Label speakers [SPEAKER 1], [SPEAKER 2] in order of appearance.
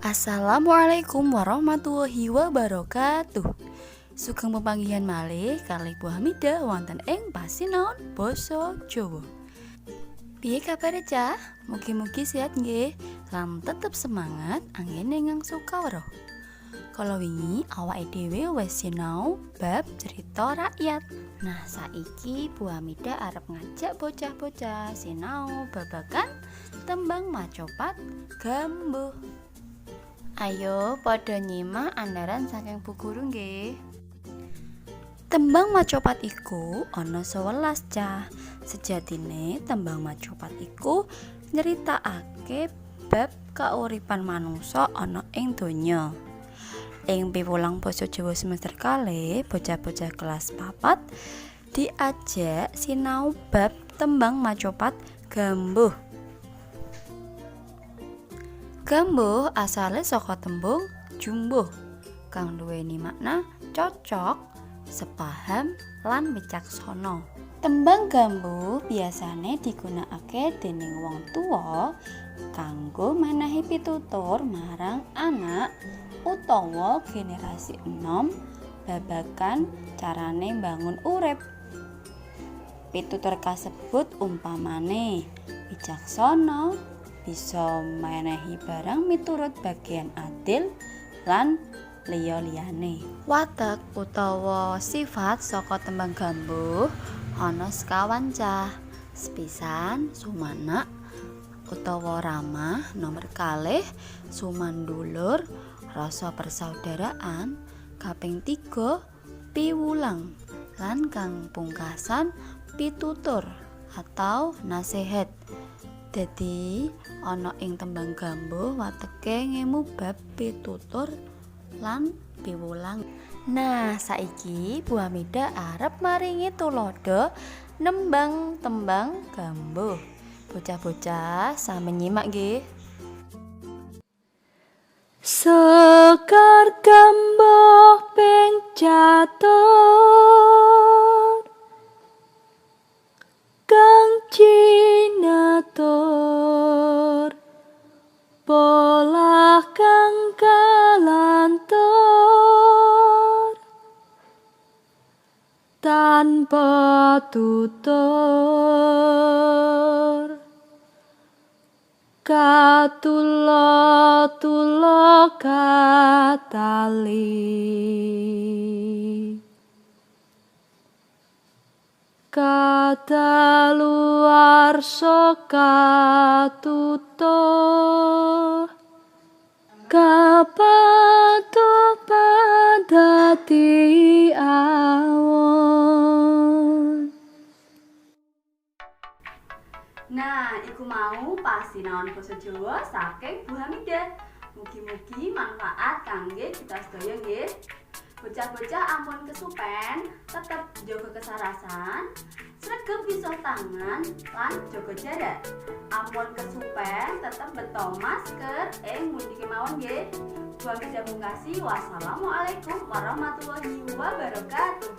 [SPEAKER 1] Assalamualaikum warahmatullahi wabarakatuh. Sugeng pepanggihan malih kalih Bu Hamidah wonten ing Pasinaon Basa Jawa. Piye kabare, cah? Mugi-mugi sehat nggih lan tetep semangat anggene ngangsu kawruh. Kala wingi awake dhewe wis sinau bab cerita rakyat. Nah, saiki Bu Hamidah arep ngajak bocah-bocah sinau babagan tembang macopat gambuh. Ayo padha nyimak andaran saking Bu Guru nggih. Tembang macopat iku ana 11, cah. Sejatine tembang macopat iku nyritakake bab kauripan manungsa ana ing donya. Ing piwulang basa Jawa semester kalih, bocah-bocah kelas 4 diajak sinau bab tembang macopat gambuh. Gambuh asale saka tembung jumbuh kang nduweni makna cocok, sepaham lan wicaksana. Tembang gambuh biasane digunakake dening wong tuwa kanggo menehi pitutur marang anak utawa generasi enom babagan carane mbangun urip. Pitutur kasebut umpamane wicaksana, bisa menehi barang miturut bagean adil lan liya-liyane. Watek utawa sifat saka tembang gambuh ana sekawan, cah. Sepisan, sumanak utawa ramah, nomor kalih sumandulur, rasa persaudaraan, kaping 3 piwulang, lan kang pungkasan pitutur atau nasihat. Dadi ana ing tembang gambuh wateke ngemu bab pitutur lan piwulang. Nah, saiki Bu Hamidah arep maringi tuladha nembang tembang gambuh. Bocah-bocah sami nyimak nggih.
[SPEAKER 2] Sekar gambuh ping catur kang cinatur, polah kang kalantur, tanpa tutur katula-tula katali, kadaluwarsa katutuh, kapatuh padati awon.
[SPEAKER 1] Nah, iku mau pasinaon basa Jawa saking Bu Hamidah. Mugi-mugi manfaat kangge kita sedaya nggih. Bocah-bocah ampun kesupen, tetep jaga kesarasan, sregep basuh tangan lan jaga jarak. Ampun kesupen, tetep beto masker ing pundi kemawon nggih. Bu Hamidah pungkasi, wassalamualaikum warahmatullahi wabarakatuh.